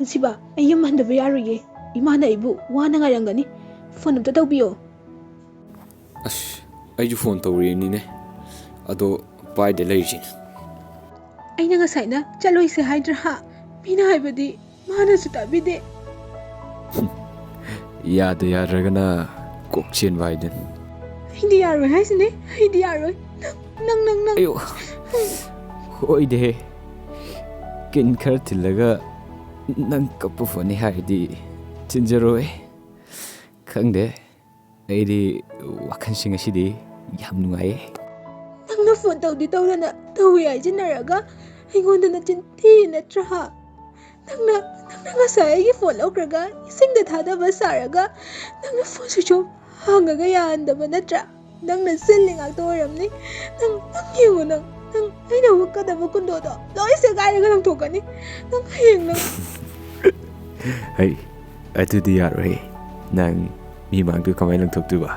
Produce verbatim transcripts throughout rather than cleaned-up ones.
ꯄꯨꯟꯁꯤꯕ, ꯑꯩ ꯌꯨꯝ ꯍꯟꯗꯕ ꯌꯥꯔꯣꯏꯌꯦ꯫ ꯏꯃꯥꯅ ꯑꯩꯕꯨ ꯋꯥꯅ ꯉꯥꯏꯔꯝꯒꯅꯤ꯫ ꯐꯣꯟ ꯑꯝꯇ ꯇꯧꯕꯤꯌꯣ꯫ ꯑꯁ, ꯑꯩꯁꯨ ꯐꯣꯟ ꯇꯧꯔꯤꯅꯤꯅꯦ, ꯑꯗꯣ ꯄꯥꯏꯗ ꯂꯩꯔꯤꯁꯤꯅꯦ꯫ ꯑꯩꯅ ꯉꯁꯥꯏꯅ ꯆꯠꯂꯣꯏꯁꯦ ꯍꯥꯏꯗ꯭ꯔꯥ? ꯍꯥ? ꯃꯤꯅ ꯍꯥꯏꯕꯗꯤ ꯃꯥꯅꯁꯨ ꯇꯥꯕꯤꯗꯦ꯫ ꯌꯥꯗ ꯌꯥꯗ꯭ꯔꯒꯅ ꯀꯣꯛ ꯆꯦꯟꯕ ꯍꯥꯏꯗꯨꯅꯤ꯫ ꯑꯩꯗꯤ ꯌꯥꯔꯣꯏ ꯍꯥꯏꯁꯤꯅꯦ, ꯑꯩꯗꯤ ꯌꯥꯔꯣꯏ꯫ ꯅꯪ, ꯅꯪ, ꯅꯪ, ꯅꯪ꯫ ꯑꯌꯣ꯫ ꯍꯣꯏꯗꯦꯍꯦ꯫ ꯀꯤꯟ ꯈꯔ ꯊꯤꯜꯂꯒ ꯅꯪ ꯀꯞꯄ ꯐꯅꯤ ꯍꯥꯏꯔꯗꯤ ꯊꯤꯟꯖꯔꯣꯏ꯫ ꯈꯪꯗꯦ꯫ ꯑꯩꯗꯤ ꯋꯥꯈꯜꯁꯤꯡ ꯑꯁꯤꯗꯤ ꯌꯥꯝ ꯅꯨꯡꯉꯥꯏꯌꯦ꯫ ꯅꯪꯅ ꯐꯣꯟ ꯇꯧꯗꯤ ꯇꯧꯗꯅ ꯇꯧꯏ ꯍꯥꯏꯖꯤꯟꯅꯔꯒ ꯑꯩꯉꯣꯟꯗ ꯅꯆꯤꯟ ꯊꯤ ꯅꯠꯇ꯭ꯔꯥ? ꯅꯪꯅ, ꯅꯪꯅ ꯉꯁꯥꯏ ꯑꯩꯒꯤ ꯐꯣꯟ ꯂꯧꯈ꯭ꯔꯒ ꯏꯁꯤꯡꯗ ꯊꯥꯗꯕ ꯁꯥꯔꯒ ꯅꯪꯅ ꯐꯣꯟ switch off ꯍꯥꯡꯉꯒ ꯌꯥꯍꯟꯗꯕ ꯅꯠꯇ꯭ꯔꯥ? ꯅꯪꯅ ꯆꯤꯜꯂꯤ ꯉꯥꯛꯇ ꯑꯣꯏꯔꯝꯅꯤ꯫ ꯅꯪ, ꯅꯪ ꯌꯦꯡꯉꯨ ꯅꯪ, ꯅꯪ ꯑꯩꯅ ꯍꯨꯛꯀꯗꯕ ꯀꯨꯟꯗꯣꯗꯣ ꯂꯣꯏ ꯁꯦꯒꯥꯏꯔꯒ ꯂꯪꯊꯣꯛꯀꯅꯤ꯫ ꯅꯪ ꯍꯌꯦꯡ ꯅꯪ ꯍꯩ, ꯑꯗꯨꯗꯤ ꯌꯥꯔꯣꯏꯍꯦ꯫ ꯅꯪ ꯃꯤ ꯃꯥꯡꯗ ꯀꯃꯥꯏꯅ ꯂꯪꯊꯣꯛꯇꯣꯏꯕ?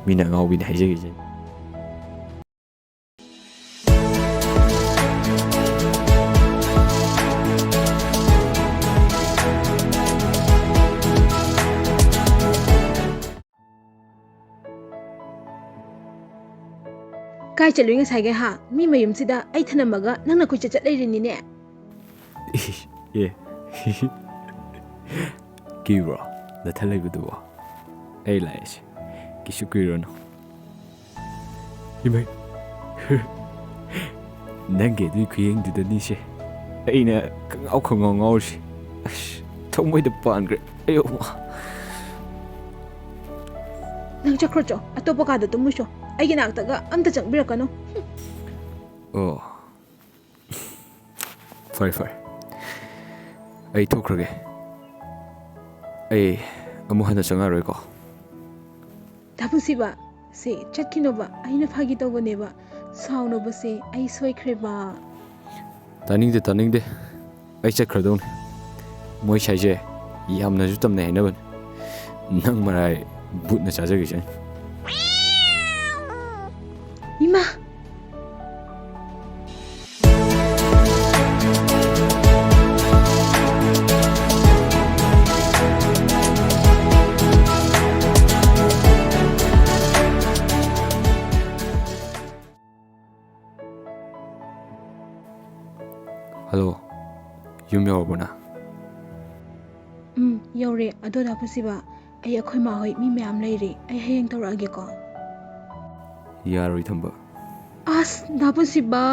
ꯃꯤꯅ ꯑꯉꯥꯎꯕꯤꯅꯦ ꯍꯥꯏꯖꯈꯤꯁꯦ꯫ ꯀꯥꯏ ꯆꯠꯂꯨꯏ ꯉꯁꯥꯏꯒꯩ ꯍꯥ? ꯃꯤ ꯃꯌꯨꯝꯁꯤꯗ ꯑꯩ ꯊꯅꯝꯃꯒ ꯅꯪꯅ ꯀꯣꯏꯆꯠ ꯆꯠ ꯂꯩꯔꯤꯅꯤꯅꯦ꯫ ꯑꯦ꯫ ꯀꯤꯕ꯭ꯔꯣ? ꯅꯊꯟ ꯂꯩꯕꯗꯨꯕꯣ? ꯑꯩ ꯂꯥꯛꯏꯁꯦ꯫ ꯀꯩꯁꯨ ꯀꯤꯔꯨꯔꯅꯨ꯫ ꯏꯃꯩ꯫ ꯅꯪꯒꯤ ꯑꯗꯨꯒꯤ ꯈꯨꯌꯦꯡꯗꯨꯗꯅꯤꯁꯦ ꯑꯩꯅ ꯈꯪꯉꯥꯎ ꯈꯪꯉꯥꯎ ꯉꯥꯎꯔꯤꯁꯦ꯫ ꯑꯁ, ꯊꯃꯣꯏꯗ ꯄꯥꯟꯈ꯭ꯔꯦ꯫ ꯑꯌꯣ꯫ ꯅꯪ ꯆꯠꯈ꯭ꯔꯣ ꯆꯣ, ꯑꯇꯣꯞꯄ ꯀꯥꯗ ꯇꯨꯝꯃꯨꯆꯣ꯫ ꯑꯩꯒꯤ ꯅꯥꯛꯇꯒ ꯑꯝꯇ ꯆꯪꯕꯤꯔꯛꯀꯅꯨ꯫ ꯑꯣ꯫ ꯐꯔꯦ, ꯐꯔꯦ꯫ ꯑꯩ ꯊꯣꯛꯈ꯭ꯔꯒꯦ꯫ ꯑꯩ ꯑꯃꯨꯛ ꯍꯟꯅ ꯆꯪꯉꯛꯑꯔꯣꯏꯀꯣ꯫ ꯗꯥ ꯄꯨꯟꯁꯤꯕ, ꯁꯦ, ꯆꯠꯈꯤꯅꯣꯕ꯫ ꯑꯩꯅ ꯐꯥꯒꯤ ꯇꯧꯕꯅꯦꯕ꯫ ꯁꯥꯎꯅꯣꯕꯁꯦ, ꯑꯩ ꯁꯣꯏꯈ꯭ꯔꯦꯕ꯫ ꯇꯥꯅꯤꯡꯗꯦ, ꯇꯥꯅꯤꯡꯗꯦ꯫ ꯑꯩ ꯆꯠꯈ꯭ꯔꯗꯧꯅꯤ꯫ ꯃꯣꯏ ꯁꯥꯏꯁꯦ ꯌꯥꯝꯅꯁꯨ ꯇꯝꯅꯩ ꯍꯥꯏꯅꯕꯅꯤ꯫ ꯅꯪ ꯃꯔꯥꯏ ꯕꯨꯠꯅ ꯆꯥꯖꯈꯤꯁꯅꯤ꯫ ꯏꯃꯥ! ꯍꯜꯂꯣ, ꯌꯨꯝ ꯌꯧꯔꯕꯣ ꯅꯪ? ꯎꯝ, ꯌꯧꯔꯦ꯫ ꯑꯗꯣ ꯗꯥ ꯄꯨꯟꯁꯤꯕ, ꯑꯩ ꯑꯩꯈꯣꯏ ꯃꯥ ꯍꯣꯏ ꯃꯤ ꯃꯌꯥꯝ ꯂꯩꯔꯤ, ꯑꯩ ꯍꯌꯦꯡ ꯇꯧꯔꯛꯑꯒꯦꯀꯣ꯫ ꯌꯥꯔꯣꯏ ꯊꯝꯕ꯫ ꯑꯁ, ꯗꯥ ꯄꯨꯟꯁꯤꯕ,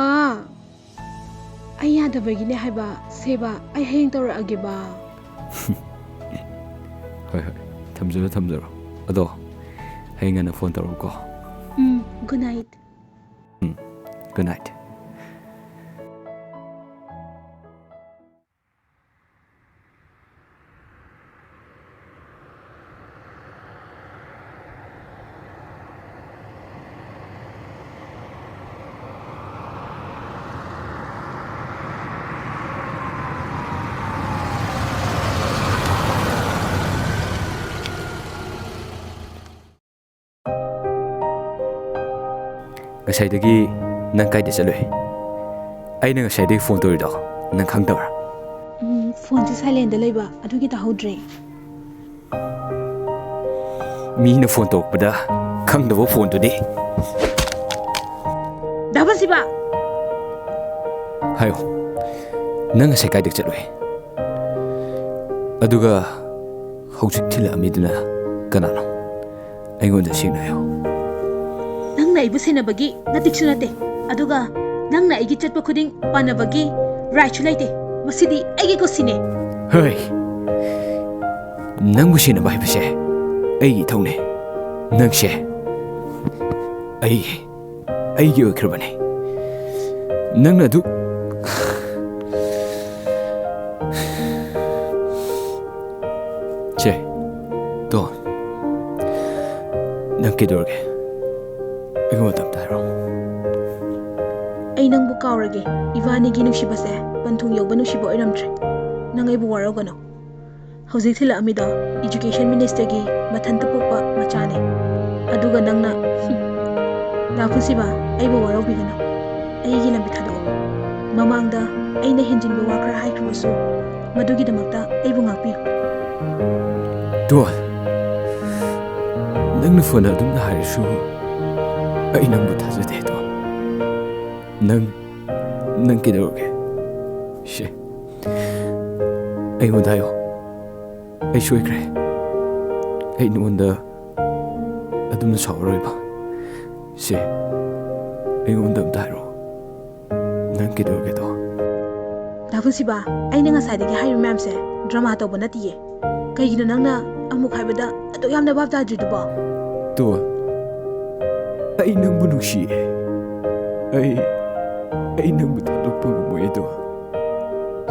ꯑꯩ ꯌꯥꯗꯕꯒꯤꯅꯦ ꯍꯥꯏꯕ꯫ ꯁꯦꯕ, ꯑꯩ ꯍꯌꯦꯡ ꯇꯧꯔꯛꯑꯒꯦꯕ꯫ ꯍꯣꯏ, ꯍꯣꯏ, ꯊꯝꯖꯔꯣ, ꯊꯝꯖꯔꯣ꯫ ꯑꯗꯣ ꯍꯌꯦꯡ ꯉꯟꯅ ꯐꯣꯟ ꯇꯧꯔꯛꯎꯀꯣ꯫ ꯎꯝ, good night꯫ ꯎꯝ, good night꯫ ꯉꯁꯥꯏꯗꯒꯤ ꯅꯪ ꯀꯥꯏꯗ ꯆꯠꯂꯨꯏ? ꯑꯩꯅ ꯉꯁꯥꯏꯗꯒꯤ ꯐꯣꯟ ꯇꯧꯔꯤꯗꯣ ꯅꯪ ꯈꯪꯗꯕ꯭ꯔꯥ? ꯎꯝ, ꯐꯣꯟꯁꯦ ꯁꯥꯏꯂꯦꯟꯗ ꯂꯩꯕ, ꯑꯗꯨꯒꯤ ꯇꯥꯍꯧꯗ꯭ꯔꯦ꯫ ꯃꯤꯅ ꯐꯣꯟ ꯇꯧꯔꯛꯄꯗ ꯈꯪꯗꯕ ꯐꯣꯟꯗꯨꯗꯤ꯫ ꯗꯥ ꯄꯨꯟꯁꯤꯕ! ꯍꯥꯏꯌꯣ, ꯅꯪ ꯉꯁꯥꯏ ꯀꯥꯏꯗ ꯆꯠꯂꯨꯏ? ꯑꯗꯨꯒ ꯍꯧꯖꯤꯛ ꯊꯤꯜꯂꯛꯑꯝꯃꯤꯗꯨꯅ ꯀꯅꯥꯅꯣ? ꯑꯩꯉꯣꯟꯗ ꯁꯦꯡꯅ ꯍꯥꯏꯌꯣ꯫ ꯅꯪꯅ ꯑꯩꯕꯨ ꯁꯦꯟꯅꯕꯒꯤ ꯅꯇꯤꯛꯁꯨ ꯅꯠꯇꯦ, ꯑꯗꯨꯒ ꯅꯪꯅ ꯑꯩꯒꯤ ꯆꯠꯄ ꯈꯨꯗꯤꯡ ꯄꯥꯟꯅꯕꯒꯤ ꯔꯥꯏꯠꯁꯨ ꯂꯩꯇꯦ꯫ ꯃꯁꯤꯗꯤ ꯑꯩꯒꯤ ꯀꯨꯁꯤꯅꯦ꯫ ꯍꯣꯏ, ꯅꯪꯕꯨ ꯁꯦꯟꯅꯕ ꯍꯥꯏꯕꯁꯦ ꯑꯩꯒꯤ ꯏꯊꯧꯅꯦ꯫ ꯅꯪꯁꯦ ꯑꯩ, ꯑꯩꯒꯤ ꯑꯣꯏꯈ꯭ꯔꯕꯅꯦ꯫ ꯅꯪꯅ ꯑꯗꯨ ꯆꯦ, ꯇꯣ, ꯅꯪ ꯀꯩꯗꯧꯔꯒꯦ? ꯑꯩꯉꯣꯟꯗ ꯑꯝꯇ ꯍꯥꯏꯔꯛꯑꯣ꯫ ꯑꯩ ꯅꯪꯕꯨ ꯀꯥꯎꯔꯒꯦ꯫ ꯏꯕꯥꯅꯤꯒꯤ ꯅꯨꯡꯁꯤꯕꯁꯦ ꯄꯟꯊꯨꯡ ꯌꯧꯕ ꯅꯨꯡꯁꯤꯕ ꯑꯣꯏꯔꯝꯗ꯭ꯔꯦ꯫ ꯅꯪ ꯑꯩꯕꯨ ꯋꯥꯔꯧꯒꯅꯨ꯫ ꯍꯧꯖꯤꯛ ꯊꯤꯜꯂꯛꯑꯝꯃꯤꯗꯣ Education Ministerꯒꯤ ꯃꯊꯟꯇ ꯄꯣꯛꯄ ꯃꯆꯥꯅꯦ꯫ ꯑꯗꯨꯒ ꯅꯪꯅ, ꯍꯨꯝ, ꯗꯥ ꯄꯨꯟꯁꯤꯕ, ꯑꯩꯕꯨ ꯋꯥꯔꯧꯕꯤꯒꯅꯨ꯫ ꯑꯩꯒꯤ ꯂꯝꯕꯤ ꯊꯥꯗꯣꯛꯑꯣ꯫ ꯃꯃꯥꯡꯗ ꯑꯩꯅ ꯍꯦꯟꯖꯤꯟꯕ ꯋꯥ ꯈꯔ ꯍꯥꯏꯈ꯭ꯔꯕꯁꯨ, ꯃꯗꯨꯒꯤꯗꯃꯛꯇ ꯑꯩꯕꯨ ꯉꯥꯛꯄꯤꯌꯨ꯫ ꯇꯣ, ꯅꯪꯅ ꯐꯅ ꯑꯗꯨꯝꯅ ꯍꯥꯏꯔꯁꯨ, ꯑꯩ ꯅꯪꯕꯨ ꯊꯥꯖꯗꯦ, ꯇꯣ꯫ ꯅꯪ, ꯅꯪ ꯀꯩꯗꯧꯔꯒꯦ? ꯁꯦ, ꯑꯩꯉꯣꯟꯗ ꯍꯥꯏꯌꯣ꯫ ꯑꯩ ꯁꯣꯏꯈ꯭ꯔꯦ꯫ ꯑꯩ ꯅꯉꯣꯟꯗ ꯑꯗꯨꯝꯅ ꯁꯥꯎꯔꯔꯣꯏꯕ꯫ ꯁꯦ, ꯑꯩꯉꯣꯟꯗ ꯑꯝꯇ ꯍꯥꯏꯔꯛꯑꯣ꯫ ꯅꯪ ꯀꯩꯗꯧꯔꯒꯦꯗꯣ? ꯗꯥ ꯄꯨꯟꯁꯤꯕ, ꯑꯩꯅ ꯉꯁꯥꯏꯗꯒꯤ ꯍꯥꯏꯔꯤꯕ ꯃꯌꯥꯝꯁꯦ drama ꯇꯧꯕ ꯅꯠꯇꯤꯌꯦ꯫ ꯀꯩꯒꯤꯅꯣ ꯅꯪꯅ ꯑꯃꯨꯛ ꯍꯥꯏꯕꯗ ꯑꯗꯨꯛ ꯌꯥꯝꯅ ꯚꯥꯞ ꯇꯥꯗ꯭ꯔꯤꯗꯨꯕꯣ? ꯇꯣ, ꯑꯩ ꯅꯪꯕꯨ ꯅꯨꯡꯁꯤꯌꯦ꯫ ꯑꯩ, ꯑꯩ ꯅꯪꯕꯨ ꯊꯥꯗꯣꯛꯄ ꯉꯝꯃꯣꯏ, ꯇꯣ꯫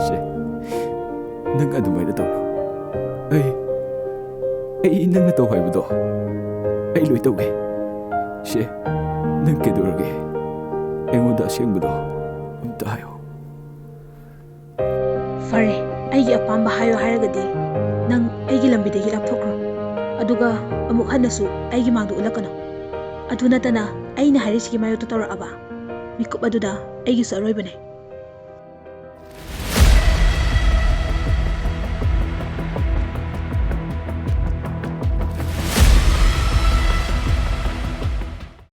ꯁꯦ, ꯅꯪ ꯑꯗꯨꯃꯥꯏꯅ ꯇꯧꯅꯨ꯫ ꯑꯩ, ꯑꯩ ꯅꯪꯅ ꯇꯧ ꯍꯥꯏꯕꯗꯣ ꯑꯩ ꯂꯣꯏ ꯇꯧꯒꯦ꯫ ꯁꯦ, ꯅꯪ ꯀꯩꯗꯧꯔꯒꯦ? ꯑꯩꯉꯣꯟꯗ ꯑꯁꯦꯡꯕꯗꯣ ꯑꯝꯇ ꯍꯥꯏꯌꯣ꯫ ꯐꯔꯦ, ꯑꯩꯒꯤ ꯑꯄꯥꯝꯕ ꯍꯥꯏꯌꯣ ꯍꯥꯏꯔꯒꯗꯤ ꯅꯪ ꯑꯩꯒꯤ ꯂꯝꯕꯤꯗꯒꯤ ꯂꯥꯞꯊꯣꯛꯈ꯭ꯔꯣ꯫ ꯑꯗꯨꯒ ꯑꯃꯨꯛ ꯍꯟꯅꯁꯨ ꯑꯩꯒꯤ ꯃꯥꯡꯗ ꯎꯠꯂꯛꯀꯅꯨ꯫ ꯑꯗꯨ ꯅꯠꯇꯅ ꯑꯩꯅ ꯍꯥꯏꯔꯤꯁꯤꯒꯤ ꯃꯥꯌꯣꯛꯇ ꯇꯧꯔꯛꯑꯕ, ꯃꯤꯀꯨꯞ ꯑꯗꯨꯗ ꯑꯩꯒꯤꯁꯨ ꯑꯔꯣꯏꯕꯅꯦ꯫